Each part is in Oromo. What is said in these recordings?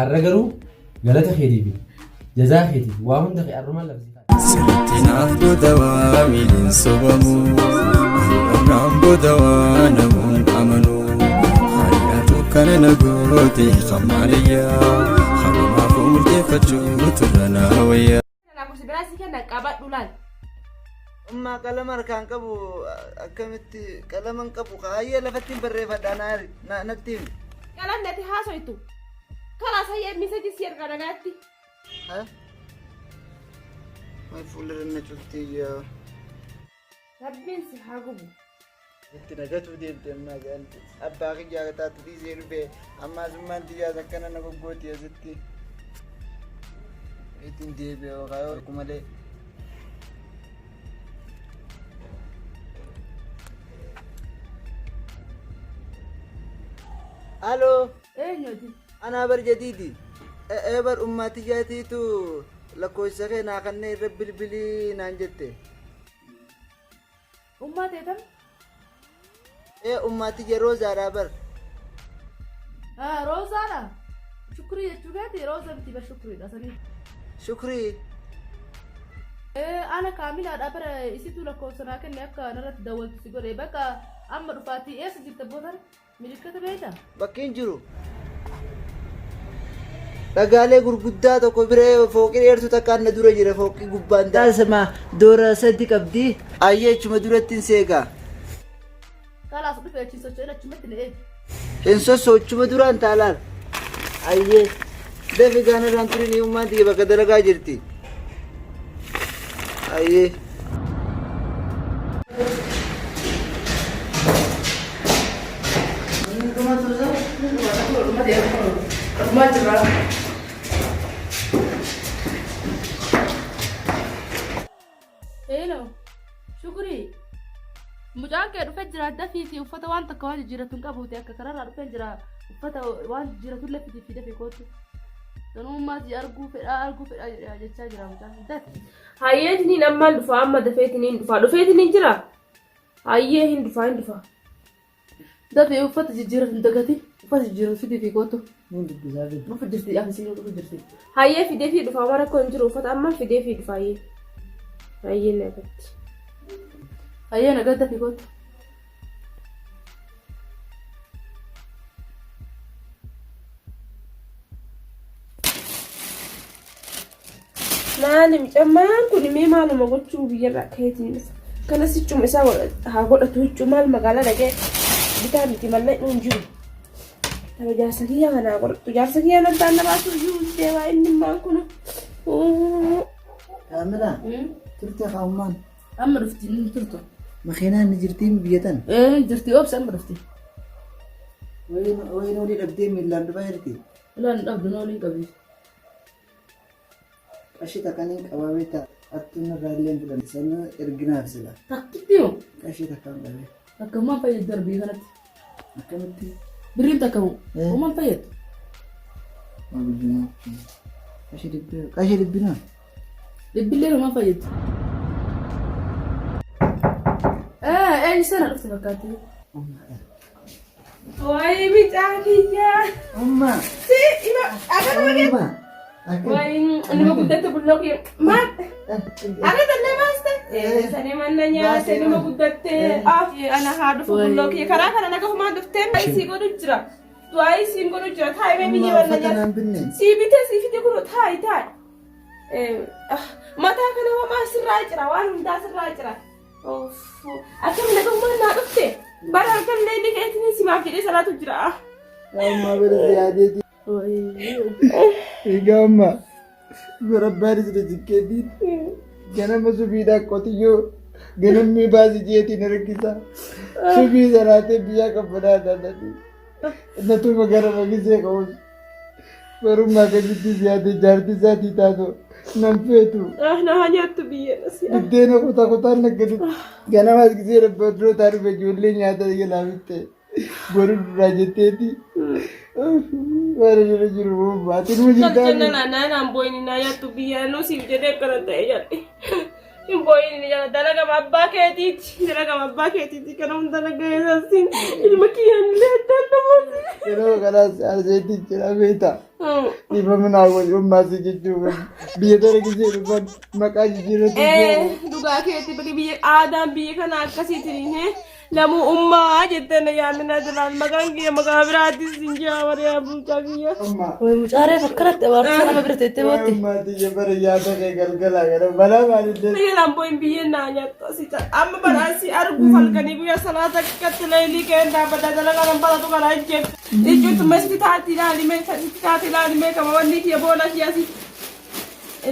Arra garuu galata keetii fi jazaa keetii waa hunda kee arrumaan lafa si kaa'e. Sirriitti naaf booda waa miiliin sobamu. Naan booda waa namuun amanu. Hariyaatu kana na goote hammaaliyyaa. Harumaaf murteeffachuu turra naa wayyaa. Lakkoofsa biraa si kenna qabadhu laal. Ummaa qalama harkaan qabu akkamitti qalama hin qabu hayyee lafatti hin barreeffadha na natti himi. Qalamni ati haasoytu. Kalaas hayyee miseji si ergaa nagaatti. Ha? May fuulirra na cuftee yaa. Rabbiin si haa gubu. Itti nagatuu deemte ammaa jedhanti. Abbaa kiyyaa taatu dhiisee dhufe ammaa summaan tiyyaas akkana na goggooti asitti. Ittiin deebi'e yookaan yoo malee. Aloo. Eenyuti? Anaa bar jadiidi. Ee bar ummaa tiyyaatiitu lakkoofsa kee naa kannee irra bilbilii naan jette. Ummaa tee tam? Ee ummaa tiyya roozaadhaa bar. Ah, Roozaadha. Shukrii jechuu keeti rooza miti bar shukriidha sanii. Shukrii. Ee ana kaamilaadha bara isitu lakkoofsa naa kenne akka narratti dawwaltu si godhe bakka amma dhufaatii eessa jirta bootan? Milikkata beektaa? Bakki hin jiru. Dhagaalee gurguddaa tokko bira fooqii dheertuu takkaan na dura jira fooqii gubbaan taasisama doora sadi qabdi. Ayyee achuma duratti hin seegaa. Kalaas dhufe achi socho'in achumatti na eegi. Hin sossoochuma duraan taalaal. Ayyee. Dafi gaana irraan turin ummaan tiyya bakka dalagaa jirti. Ayyee. Dhumaa jirra. Hello. Shukrii. Mucaan kee dhufee jira dafiitii uffata waan takka waan jijjiiratu hin qabuuti akka kararraa dhufee jira uffata waan jijjiiratu illee fidii fi dafii kootu. Ganummaa si arguu fedhaa arguu fedhaa jedhaa jechaa jira mucaan. Dafi. Hayyeetiniin ammaan dhufa amma dafeetiniin dhufa dhufeetiniin jira. Hayyee hin dhufa hin dhufa. Dafii uffata jijjiiratu hin dagatin. Uffata jijjiiratu fidii fi kootu. Niin dubbisaa jiru. Dhufu jirti yaa isiin dhufu jirti. Hayyee fideefii dhufa amma rakkoo hin jiru uffata amma fideefii dhufa hayyee. Hayyee nagatti. Hayyee nagaa dafii kootu. Maali mucammaan kun mee maaluma gochuu biyyarraa ka'eetiin dhufa. Kana sichuma isaa haa godhatu huccuu maal magaalaa dhaqee bitaa miti mallaqni hin jiru. Taba jaarsa kiyyaa kana haa godhatu. Jaarsa kiyyaa nan taana baasuu iyyuu hin deemaa inni maan kun. Kaamilaa turte kaa'ummaan. Amma dhufti inni turtu. Makiinaan ni jirtii biyya tan. Ee jirti obsa amma dhufti. Wayiin olii dhabdee miillaan dhufaa jirti. Ilaan dhabdu nooliin qabdi. Qarshii takka niin qabaa beektaa hattuun irraa illee hin fudhanne sanuu erginaaf sila. Takkitti moo? Qarshii takkaan qabee. Takka homaan fayyadu darbii kanatti. Akkamitti? Birriin takka moo? Eh. Homaan fayyadu. Qarshii dhibbinaa. Qarshii dhibbinaa. Dhibbillee homaan fayyadu. Eh, eenyu sana dhufte fakkaatti. Wayi micaa kiyyaa. Umma. Si ima akkanuma kee. Umma. Wayi nama guddatte bulloo kiyya. Maal? Akka tallee baaste. Sanii manna nyaate nama guddatte. Ah ana haa dhufu bulloo kiyya. Karaa kana naga humaan dhuftee sii godhu jira. Du'aayii siin godhu jira. Taa'i mee biyya manna Uffata naan nyaate. binne. Sii bitee sii fide kunoo taa'i taa'i. Mataa kana homaa sirraa cira waan hundaa sirraa cira. Akkam nagummaan naa dhufte bara halkan leelli keetiin simaaf jedhee salaatu jira. Amma bira siyaadeeti. Egaa amma barabbaan isin jikkeetiin ganama subiidhaa qotiyyoo ganamni baasii jeetiin harkisa. Subii salaatee biyyaa qabbanaa dhaladhi. Natuma gara magisee qabu. Barummaa akkasitti siyaate jaartii isaatii taatu nan feetu. Ah, na haa nyaattu biyyeen asii. Buddeena kutaa kutaan naggadu. Ganamaas gisee rabbadrootaa dhufe ijoollee nyaata jalaa fixxe. Boru duraa jetteeti. Bara jira jiru baatiin ma jirtaa. Tolche nana naan booyini naa nyaattu biyyaan nuusiif jedhee akkana ta'e jedhe. Hin boo'in inni jala dalagama abbaa keetiiti. Dalagama abbaa keetiiti kana hunda nagahee sassin ilma kiyyaan illee addaan namooti. Yeroo kanaas arseetti jira beektaa. Dhiifama naa godhi ummaa si jechuun biyya tana gisee dhufan maqaa jijjiirratu. Ee dhugaa keetti bakki biyya aadaan biyya kana akkasiitiin hee Lamuu ummaa jettee na yaamina duraan maqaan kiyya maqaa biraattis hin jaa waree bulchaa kiyya. Way mucaa reef akkanatti abaarsa nama bira teettee bootti. Ummaa tiyya bara yaada kee galgalaa gara balaa maalillee. Biyya lamboo hin biyyeen naa nyaattu asii ta'a. Amma bara asii arguuf halkanii guyyaa salaata akkatti leelii kee dhaabbata dalagaa nan baratu kana ajjeef. Jechuun tuma sitti taati ilaali mee sitti taati ilaali mee kama wanni kiyya boola kiyya asii.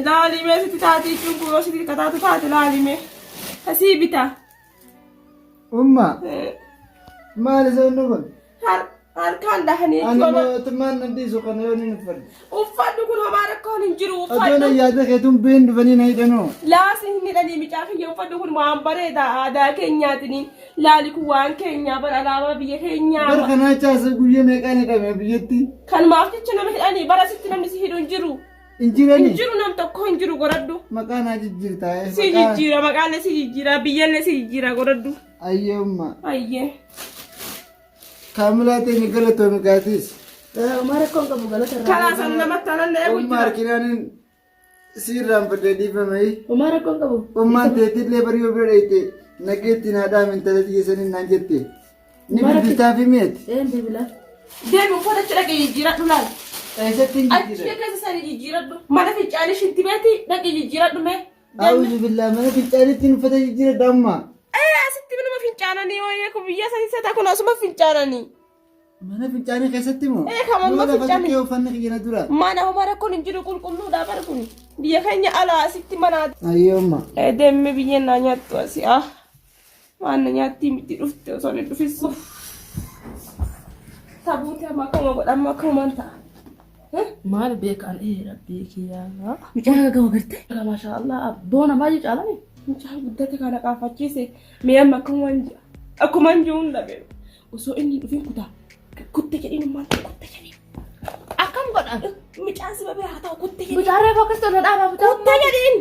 Ilaali mee sitti taati jechuun kun yoo sitti kataatu taati ilaali mee. Asii bitaa. Umma maal isa inni kun? Harkaan dhahanii Ani jechuudha. mootummaan nan dhiisu kana yoo inni uffadhe. Uffadhu kun homaa rakkoon hin jiru Otoon uffadhu. yaada keetuun been dhufanii na hidhanoo. Laasi hin hidhanii micaa kiyya uffadhu kun waan bareeda aadaa keenyaatini. Laali kun waan keenyaa bara alaabaa biyya Bara keenyaa. kanaa chaasa guyyaa meeqaan hidhame biyyatti? Kanumaaf jecha nama hidhanii bara sitti namni si hidhu hin jiru. Hin Hin jirani. jiru nam tokko hin jiru godhadhu. Maqaa naa jijjiirtaa. Si jijjiira maqaalee si jijjiira biyyallee si jijjiira godhadhu. Ayyee umma. Ayyee. Kaamilaa teenya galatoomi gaatiis. Homaa rakkoon qabu galata irraa. Karaa san namatti anan eegu Umma jira. harkinaanin siirraan fadhee dhiifame. Homaa rakkoon qabu. Ummaan teetillee barii bira dheeyte nageetti naa dhaame intala xiyyeessanii naan jette. Ni bilbiltaa fi mi'eeti. Een bilbilaa. Deemi uffata achi dhaqee jijjiiradhu laal. Eessatti hin Achi jijjiirre? keessa sanii jijjiiradhu. Mana fincaanii shinti beeti dhaqee jijjiiradhu mee. Deemi. A'uuzu billaa mana fincaaniitti uffata jijjiiradha amma. Ee asitti manuma fincaananii wayii kun biyya sanii seetaa kun asuma fincaananii. Mana fincaanii keessatti moo? Ee, kan manuma Yoo lafa fincaanii. tuqee uffanni kiyya na dura. Mana homaa rakkoon hin jiru qulqulluudha bara kun. Biyya keenya alaa asitti mana. Ayyee umma. Ee deemee biyyeen naa nyaattu asii ah. Waan na nyaattii miti dhufte osoo hin dhufis. Tabuute amma akkuma godha amma akkumaan ta'a. Maal beekan ee rabbii kiyyaa. Mucaa gagama garte. Maashaa Allah abboona baay'ee caalani. Mucaan guddate kana qaafachiise mee amma akkumaan ji'a. Akkumaan ji'uun dhabe. Osoo inni hin dhufin kutaa. Kutte jedhiin ummaan kutte jedhiin. Akkam godhan? Mucaan si bira haa ta'u kutte jedhiin. Mucaa reefu akkas ta'u na dhaabaa mucaa. Kutte jedhiin.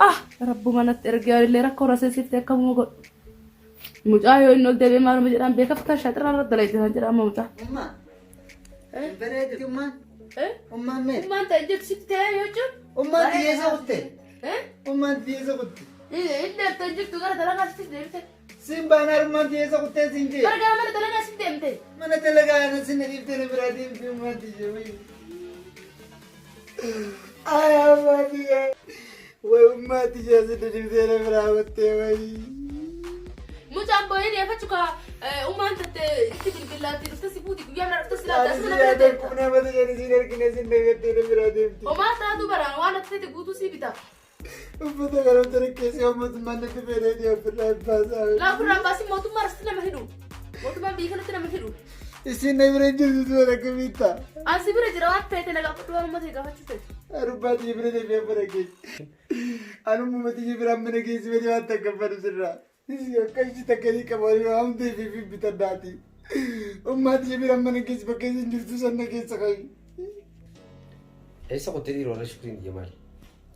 Ah rabbuma natti ergee illee rakkoo irra seensifte akkamuma godhu. Mucaa yoo inni ol deebi'ee maaluma jedhaan beekaf kan shaaxirraa irra dalayte kan jedhama mucaa. Umma. Bareeddi ummaan. Ummaan mee? Ummaan ta'e jirtu sitti ta'ee yoo jiru. Ummaan xiyyeessa kutte. Ummaan xiyyeessa kutte. Inni ta'e jirtu gara dalagaa sitti deemte. Siin baanaa ummaan xiyyeessa kuttee siin jee. Gara gara mana dalagaa sitti deemte. Mana dalagaa ana sin dhiiftee na biraa deemte ummaan xiyyeessa wayii. Ay ummaan xiyyeessa. Way ummaan xiyyeessa sin dhiiftee na biraa kuttee wayii. Mucaan boo'ee deeffachu ka ummaan tatte itti bilbilaatti dhufte si fuuti guyyaa biraa dhufte si laata Ani asuma si na bira yaada deemta. qubna mata jedhe siin argine sin dagattee na biraa deemte. Homaa taatu baraan waan ati ta'e guutuu sii bita. Uffata kana dargaggeessi mootummaan natti fedhee ofirraa hin baasaa. Laa ofirraa baasii mootummaa irratti nama hidhu. Mootummaan biyya kanatti nama hidhu. Isin na bira hin jirtu ture akkamitta. Ani si bira jira waan ta'e na gaafadhu waan uummata gaafachuu ta'e. Arubbaa xiyya bira deemee bara keessa. Anumma xiyya bira mana keessa malee waan takka fadhu sirraa. Isin akka ishii takka ni qaba waan hundi fi bitadhaati. Ummaa xiyya bira mana keessa bakka isin jirtu sana keessa qabi. Eessa qottee dhiiroo irra shukriin biyya maali?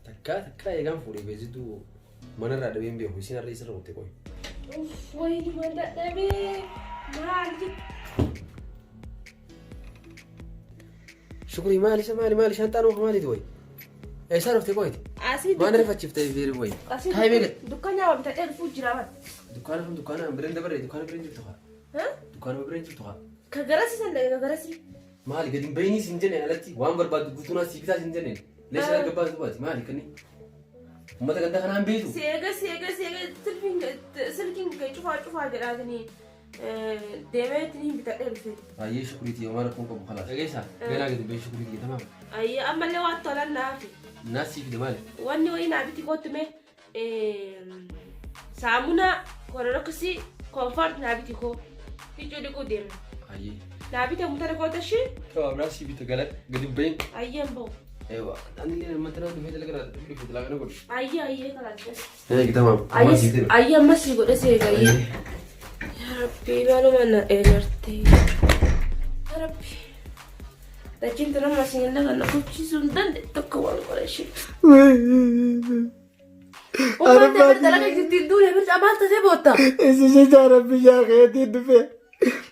Takkaa takkaa eegaan fuudhee beeksituu manarraa dhabee hin beeku isin har'a isarra qottee qoy. Wayii maal dadhabee maal Shukrii maali isa maali maali shanxaan oofa maaliiti wayi? Eessaa dhuftee qoyiti? Asii Maal rifachiiftee beeri wayi? Asii Taa'ee beekta. dukkanaa waa bitadhee dhufuu jira bara. Dukkaana kun dukkaana bireen dabarre dukkaana bireen jirtu haa. Dukkaana bireen jirtu haa. Ka garasii san dhaqe ka garasii. Maali gadi hin bahinii siin jenneen alatti waan barbaaddu guutuu naa sii bitaa siin jenneen. Leeshaa erga baatu baati maali kanni? Uummata ganda kanaan beektu. Seega seega seega silkiin silkiin cufaa cufaa jedhaatanii deemee ittiin bitadhee dhufe. Baay'ee shukuriitii yoo maal akkuma qabu kalaas. Dhageessaa ganaa gadi bahii shukuriitii tamaam. Ayyee ammallee waan tolan naafi. Naa sii fide maali? Wanni wayii naa biti kootu mee saamunaa kororoksii koonfort naa biti koo huccuu dhiquu deema. Ayyee. Naa bite mutara koota ishee Tamaam naa sii bita gala gadi hin bahin. ayyeen bahu. Ewa ani illee nama tanaa dhufee dalagaa dhufee dalagaa na godhu. Ayyee ayyee kalaas. Eegi tamaam. Ayyee ayyee ammas si godhe seega ayyee. Yaa Rabbi maaluma na eelarte. Yaa Rabbi. Dachiin tun amma isin illee kan na gochiisuu hin danda'e tokko waan qola ishee. Uummanni bira dalagaa jirti duule mirca maal tasee bootta? Isisi jaara biyyaa keetiin dhufe.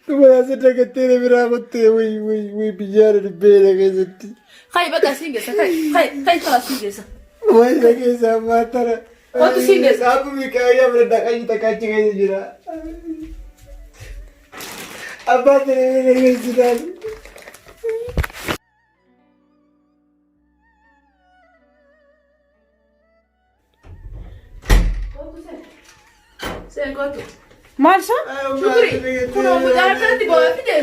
Dhuma asirra dagattee biraa kuttee wuy wuy wuy biyyaa dhubbee na keessatti. Kai bakka siin geessa kai kai kai tola siin geessa. Way na keessaa maatara. Kootu siin geessa. Saabbu miikaayyaa bira dhaqayyi takka achi keessa jira. Abbaa ta'ee na geessinaan. Seen kootu. Maal isaa? Shukri kunoo mucaan akkanatti boo'aa fide.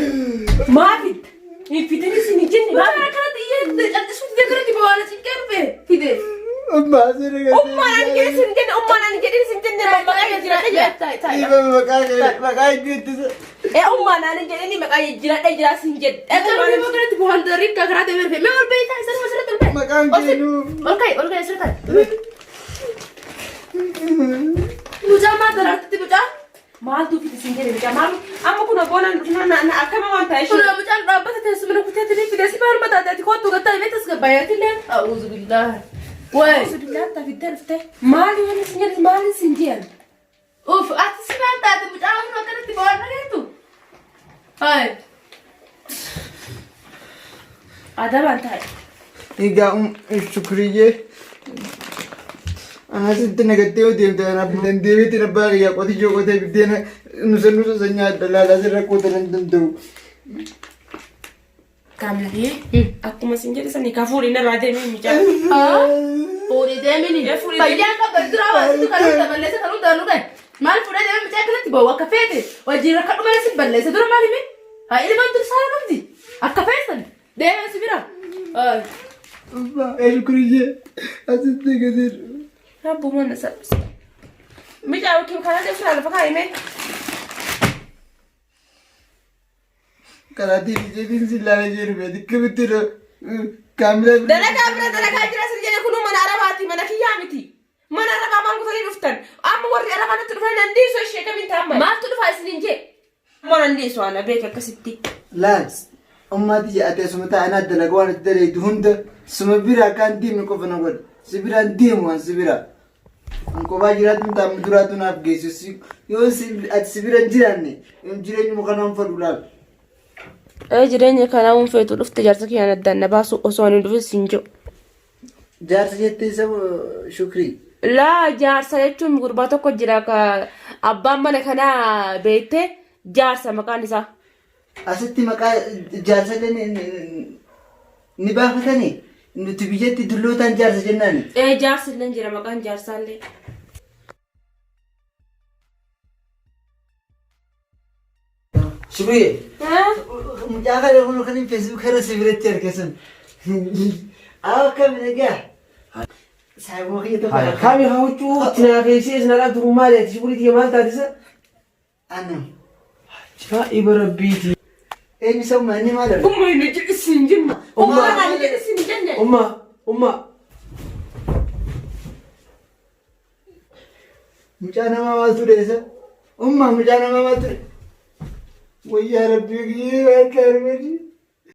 Maal fidda? Hin fidini isin hin jenne maal Mucaan akkanatti iyyee callisuu fide akkanatti boo'aa na cinqee dhufe fide. Ummaa asirra gattee. Ummaan ani jedhin isin hin jenne ummaan ani jedhin isin hin jenne maqaa jijjiiradhe jira. Dhiifama maqaa maqaa itti Ee ummaan ani jedhin maqaa jijjiiradhe jira isin jedhe. Akkanatti akkanatti boo'aan darrii karaa deemee dhufe. Mee ol ba'ii taa'e sanuma asirratti ol ba'e. Maqaan keenyu. Ol ka'i ol ka'i asirra taa'e. Mucaa maal daraartutti mucaa? Maaltu fiti isin jedhe mucaa maal amma kun boonaan dhufnaan na akkama waan ta'e ishee. Kun mucaan dhaabbata teessuma na kutee tini fide si maal mataa taati kootu gattaa himee tasgabbaayyaati illee. A'uuzu billaah. Waay. Billaatti fiddee dhufte maali wanni isin jedhe maali isin jedhan. Uff ati si maal taate mucaa kun akkanatti boo'aan dhageettu? Haay. Adabaan taa'e. Egaa shukriyyee anasitti nagattee yoo deemte anaaf dandeebiitti abbaa kiyyaa qotiyyoo qotee biddeena nusa nusa san nyaadha laalaa sirra qoota nan danda'u. Kaamilii akkuma isin jedhe sanii ka fuudhi narraa deemee mucaa. Fuudhii deemini. Ee, fuudhii deemi. Fayyaan qabda dura hawaasitu kan hunda balleessa kan hunda nu gahe. Maal fuudhee deemee mucaa akkanatti boo'u akka feete wajjin rakka dhuma si balleessa dura maal hime? Haa ilmaan dur saala qabdi. Akka feesan deemee si bira. Ee shukriyyee asitti gatiin. Rabbuma na salphisa. Mucaa yookiin karaa deemsu lafa kaa'ime. Karaa tiiviitiin si ilaalee jiru beeti akkamitti kaamilaa. Dalagaa bira dalagaa jira isin jedhe kunuu mana arabaati mana kiyyaa miti. Mana arabaa maan kutanii dhuftan. Amma warri arabaa nutti dhufan nan dhiisu ishee kamiin ta'an Maaltu dhufaa isiniin jee? Amma nan dhiisu ana beek akkasitti. Laal ummaati jedhatee suma taa'an adda dalagaa waan itti daleetu hunda suma bira akkaan deemne qofa na godha. Si biraan deemu waan si bira. An kophaa jiraatu taa'an duraatu naaf geessu. Yoo ati si bira hin jiraanne jireenyuma kanaan fadhu laal. Ee jireenya kanaa uun feetu dhufte jaarsa kiyyaan addaan na baasu osoo ani dhufes hin jiru. Jaarsa jettee isa shukrii. Laa jaarsa jechuun gurbaa tokko jira ka abbaan mana kanaa beektee jaarsa maqaan isaa. Asitti maqaa jaarsa illee ni baafatanii nuti biyyatti dullootaan jaarsa jennaani. Ee jaarsi illee jira maqaan jaarsaallee. Shukriye. Mucaa kana kun kan feesbuuk irra si biratti argasan. Akkam nagaa. Saayiboo kiyya tokko. Kaami haa huccuu itti naa keessee isin alaa turu maali ati shukrii tiyya maal taatisa? Ana. Ajaa'iba rabbiiti. Eenyu sabuma inni maal arga? Umma hin jedhu isin jenna. Umma. Umma hin jedhu isin jenne. Umma umma. Mucaa namaa maaltu dheessa? Umma mucaa namaa maaltu dheessa? Wayyaa rabbii kiyyee waan taarmanii.